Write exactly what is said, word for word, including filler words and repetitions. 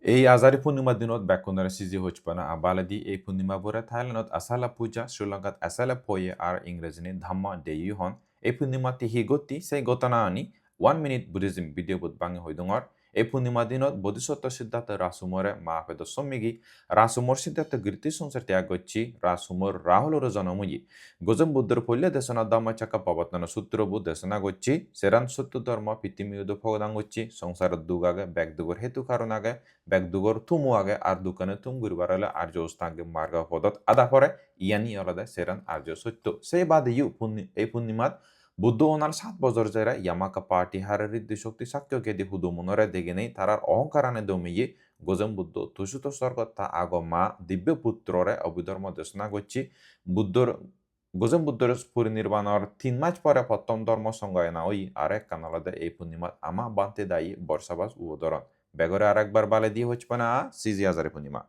Ei Ajari Purnima dinot bekkunore siji hochpana a baledi. Ei purnima bore Thailandot Asala Puja, Sri Lankat Asala Poye ar Ingrejini Dhamma Deyu hon. Ei purnimati hi gotti sei ghotona ani One Minute Buddhism video bot bangi hoi dungor. Ei purnima dinot Bodhisattva Siddhartha Rasumore ma pedo sommigi Rasumor Siddhartha girti songsar tyag gocchi, Rasumor Rahulore jonom oye. Gozen Buddhor poille desona Dhammacakkappavattana sutro bu desona gocchi, seran sotto dhormo pittimi udo phogodan gocchi, songsarot dug age, bek dugor hetu karon age, bek dugor thumo age, ar dukkani thum guribar ole Arjo Ostangik Margo podot ada pore, iyani olode seran Arjo Sotto. Sei badeyo punni-, ei punnimat Buddho onar sat bojor jere Yamaka Pratihara Riddhi Shokti Sakya Kedi hudumunore deginei tarar ohongkarani domiye Gozen Buddho Tusuto sorgot ta ago ma Dibbe Putrore Abhidhormo desona gocchi. Buddhor, Gozen Buddhor porinirbanor tin maj pore pottom dhormo songhayona oye, aro ekkan olode ei punnimat ama Bhante Dayi Borsabas ubodoron. Begore arekbar baledi hochpana, siji Ajari Purnima.